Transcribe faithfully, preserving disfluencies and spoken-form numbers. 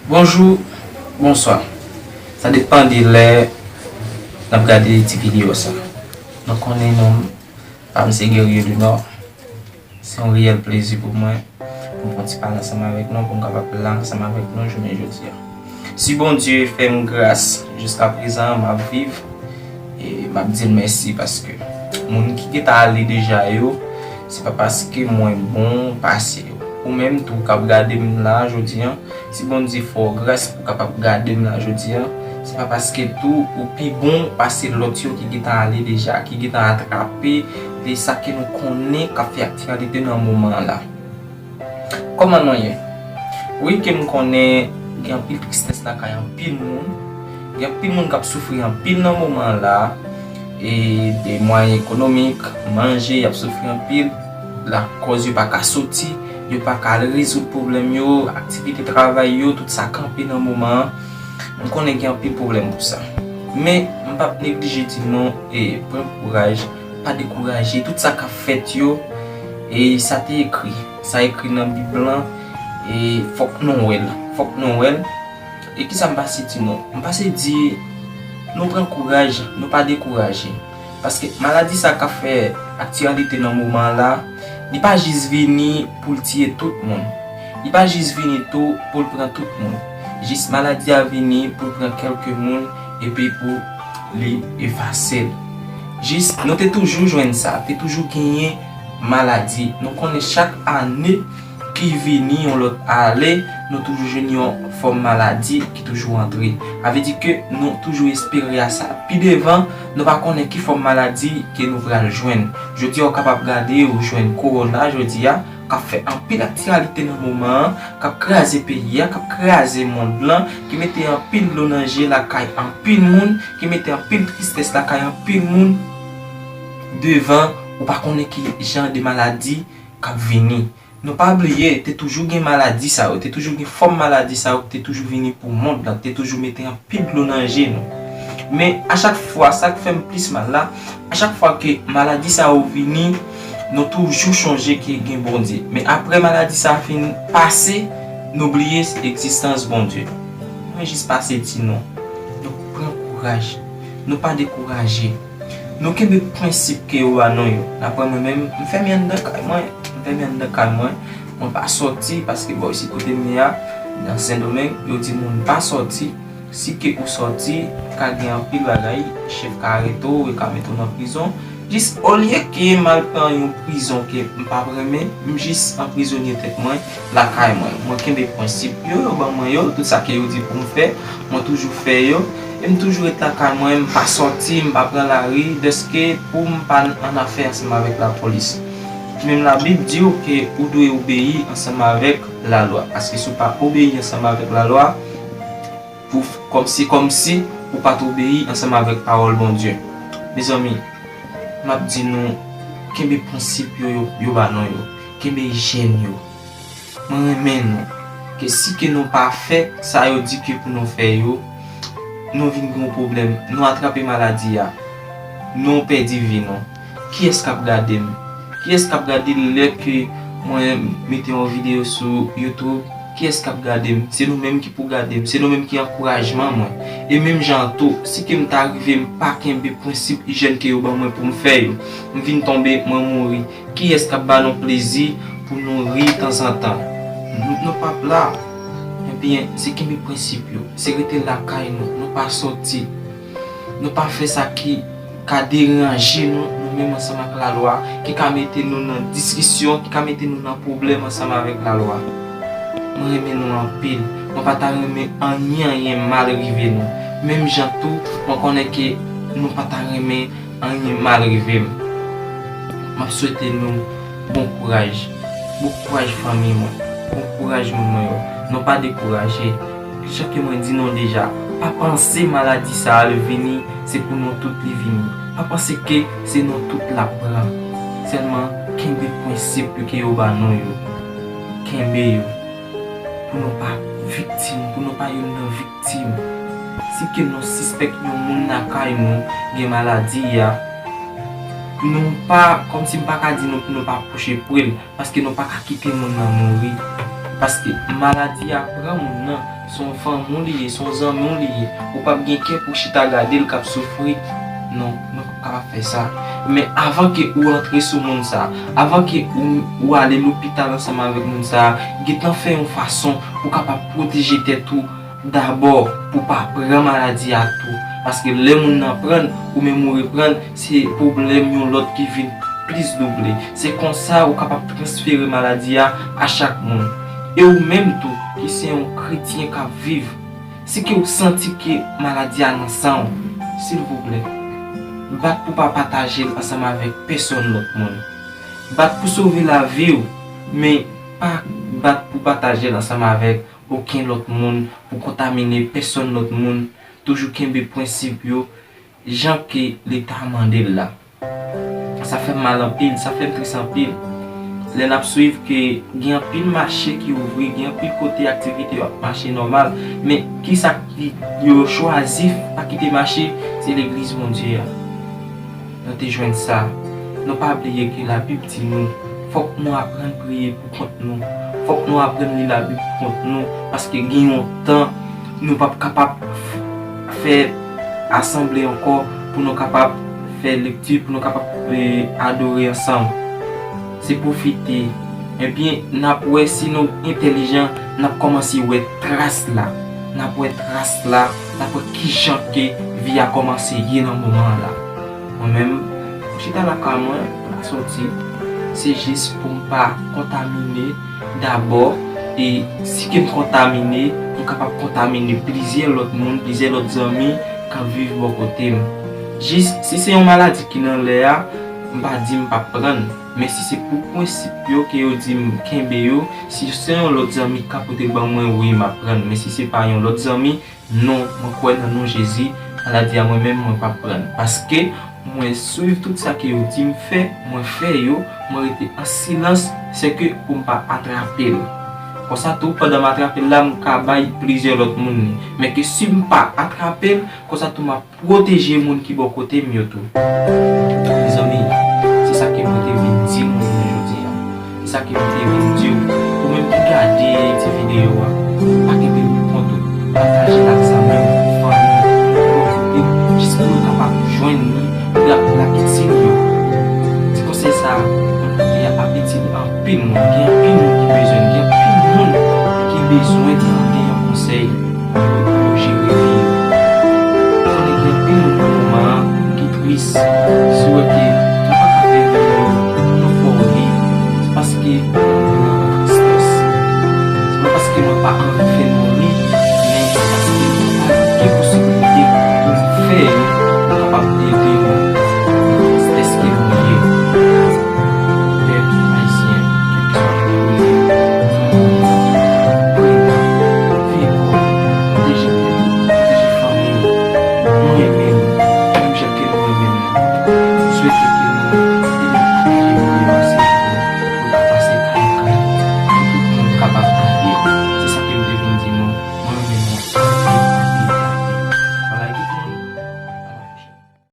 Bonjou, bonswa. Sa depann de lè n ap gade ti videyo sa. Nou konnen non m, pa m se Guerrier du Nord. Se yon reyèl plezi pou mwen pou m fè yon ti pale ansanm avèk nou, pou m kapab la ansanm avèk nou jounen jodi a. Si Bondye fè m gras, jiska prezan m ap viv, e m ap di l mèsi paske moun ki gentan ale deja yo, se pa paske mwen bon pase yo. Ou menm tou k ap gade m la jodi a, si Bondye fè w gras pou w kapab gade m la jodi a, se pa paske tou ou pi bon pase lòt yo ki gentan ale deja, ki gentan atrape de sa ke nou konnen k ap fè aktyalite nan moman an la. Kòman nou ye? Wi, ke m konnen gen anpil tristès lakay anpil moun. Gen anpil moun k ap soufri anpil nan moman la. E de mwayen ekonomik, manje, y ap soufri anpil. Lakòz yo pa ka soti, yo pa ka al rezoud pwoblèm yo, aktivite travay yo, tout sa kanpe nan moman an. M konnen gen anpil pwoblèm pou sa. Men, m p ap neglije di nou, e, pran kouraj, pa dekouraje. Tout sa k ap fèt yo, e sa te ekri. Sa ekri nan Bib lan, e fòk nou wè l. Fòk nou wè l. E kisa m pase di nou? M pase di nou pran kouraj, nou pa dekouraje. Paske maladi sa k ap fè aktyalite nan moman an la, li pa jis vini pou l tiye tout moun. Li pa jis vini tou pou l pran tout moun. Jis maladi a vini pou l pran kèlke moun epi pou li efase l. Jis nou te toujou jwenn sa, te toujou genyen maladi. Nou konnen chak ane ki vini, yon lòt ale, nou toujou jwenn yon fòm maladi ki toujou antre. Sa vle di ke nou toujou espere a sa. Pi devan, nou pa konnen ki fòm maladi ke nou pral jwenn. Jodi a, ou kapab gade, ou jwenn kowona jodi a, k ap fè anpil aktyalite nan moman an, k ap kraze peyi a, k ap kraze mond lan, ki mete anpil dlo nan je lakay anpil moun, ki mete anpil tristès lakay anpil moun. Devan, ou pa konnen ki jan de maladi k ap vini. Nou pa bliye, te toujou gen maladi sa yo, te toujou gen fòm maladi sa yo ki te toujou vini pou mond lan, te toujou mete anpil dlo nan je nou. Men a chak fwa, sa k fè m plis mal la, a chak fwa ke maladi sa yo vini, nou toujou chonje ke gen Bondye. Men apre maladi sa a fin pase, nou bliye egzistans Bondye. Mwen jis pase di nou, nou pran kouraj, nou pa dekouraje. Nou kenbe prensip ke yo ba nou yo. Daprè mwen menm, m fèmen anndan kay mwen. M fèmen anndan kay mwen. Mwen pa sòti paske bò isit kote m ye a, nan Sendomeng, yo di moun pa sòti. Si ke ou sòti, ka gen anpil bagay, chèf ka arete w, yo ka mete w nan prizon. Jis olye ke m al pran yon prizon ke m pa renmen, m jis anprizonye tèt mwen lakay mwen. Mwen kenbe prensip yo, yo ban mwen yo, tout sa ke yo di pou m fè, mwen toujou fè yo. E m toujou ret lakay mwen, m pa sòti, m pa pran lari, dèske pou m pa n-, an afè ansanm avèk lapolis. Menm Labib di w ke ou dwe obeyi ansanm avèk lalwa. Paske si w pa obeyi ansanm avèk lalwa, pou, kòmsi, kòmsi ou pa t obeyi ansanm avèk pawòl Bondye. Mezanmi, m ap di nou, kenbe prensip yo, yo, yo ba nou yo. Kenbe ijyèn yo. Mwen renmen nou. Ke si ke nou pa fè sa yo di ke pou nou fè yo, nou vin gen yon pwoblèm. Nou atrape maladi a. Nou pèdi vi nou. Kiyès k ap gade m? Kiyès k ap gade lè ke mwen mete yon videyo sou YouTube? Kiyès k ap gade m? Se nou menm ki pou gade m. Se nou menm ki ankourajman mwen. E menm jan an tou, si ke m ta rive m pa kenbe prensip ijyèn ke yo ban mwen pou m fè yo, m vin tonbe, mwen mouri. Kiyès k ap ba nou plezi pou nou ri tanzantan? Nou, nou p ap la. Ebyen, se kenbe prensip yo, se rete lakay nou, nou pa sòti. Nou pa fè sa ki ka deranje nou, nou menm ansanm ak lalwa, ki ka mete nou nan diskisyon, ki ka mete nou nan pwoblèm ansanm avèk lalwa. Mwen renmen nou anpil. Mwen pa ta renmen anyen, anyen mal rive nou. Menm jan tou, mwen konnen ke nou pa ta renmen anyen mal rive m. M ap swete nou bon kouraj. Bon kouraj fanmi mwen. Bon kouraj moun mwen yo. Nou pa dekouraje. Jan ke mwen di nou deja, pa panse maladi sa a l vini, se pou nou tout li vini. Pa panse ke se nou tout l ap pran. Sèlman kenbe prensip yo ke yo ba nou yo. Kenbe yo. Pou nou pa viktim, pou nou pa youn nan viktim. Si ke nou sispèk yon moun lakay nou gen maladi a, nou pa, kòmsi m pa ka di nou pou nou pa pwoche pre l, paske nou pa ka kite moun nan mouri. Paske maladi a pran moun nan, se yon fanmi w li ye, se yon zanmi w li ye. Ou p ap gen kè pou chita gade l k ap soufri. Non, mwen p ap kapab fè sa. Men avan ke ou antre sou moun sa, avan ke ou, ou ale lopital ansanm avèk moun sa, gentan fè yon fason pou w kapab pwoteje tèt ou dabò, pou w pa pran maladi a tou. Paske lè moun nan pran l, ou menm ou reprann, se pwoblèm yon lòt ki vin plis double. Se konsa ou kapab transfere maladi a a chak moun. E ou menm tou, ki se yon kretyen k ap viv, si ke ou santi ke maladi a nan san w, silvouplè, bat pou pa pataje l ansanm avèk pèsonn lòt moun. Bat pou sove lavi w, men pa bat pou pataje l ansanm avèk okenn lòt moun, pou kontamine pèsonn lòt moun. Toujou kenbe prensip yo, jan ke Leta mande l la. Sa fè m mal anpil, sa fè m tris anpil. Lè n ap swiv ke gen anpil mache ki ouvri, gen anpil kote aktivite yo ap mache nòmal, men kisa ki yo chwazi pa kite mache, se legliz Bondye a. Nou te jwenn sa. Nou pa bliye ke Labib di nou, fòk nou aprann priye pou kont nou. Fòk nou aprann li Labib pou kont nou, paske gen yon tan nou p ap kapab f-, fè asanble ankò pou nou kapab fè lekti, pou nou kapab, eh, adore ansanm. Se pwofite. Ebyen, n ap wè si nou entèlijan, n ap kòmanse wè tras la. N ap wè tras la, n ap wè kijan ke vi a kòmanse ye nan moman an la. Mwen menm, mwen chita lakay mwen, m pa soti. Se jis pou m pa kontamine dabò, e si ke m kontamine, m kapab kontamine plizyè lòt moun, plizyè lòt zanmi k ap viv bò kote m. Jis, si se yon maladi ki nan lè a, m pa di m p ap pran l. Men si se pou prensip yo ke yo di m kenbe yo, si se yon lòt zanmi k ka pote l ban mwen, wi, m ap pran l. Men si se pa yon lòt zanmi, non, mwen kwè nan non Jezi, maladi a mwen menm, mwen p ap pran l. Paske mwen swiv tout sa ke yo di m fè, mwen fè yo, mwen rete an silans, sèke pou m pa atrape l. Konsa tou, pandan m atrape l la, m ka bay plizyè lòt moun li. Men ke si m pa atrape l, konsa tou m ap pwoteje moun ki bò kote m yo tou. Mezanmi, se sa ke mwen te vin di nou jounen jodi a. Se sa ke mwen te vin di w. Ou menm ki gade ti videyo a, pa kenbe l pou kont ou. Pataje l ak zanmi w, fanmi w, bò kote w, jis pou yo kapab jwenn li, pou y ap pran itil yo. Ti konsèy sa a, mwen pote a ap itil anpil moun. Gen anpil moun ki bezwen l. Gen anpil moun ki bezwen tande yon konsèy pou yo jere vi yo. Konnen gen anpil moun nan moman an ki tris, si w wè ke yo pa ka fè videyo, nou fè w li, se paske nou nan tristès. Se pa paske mwen pa anvi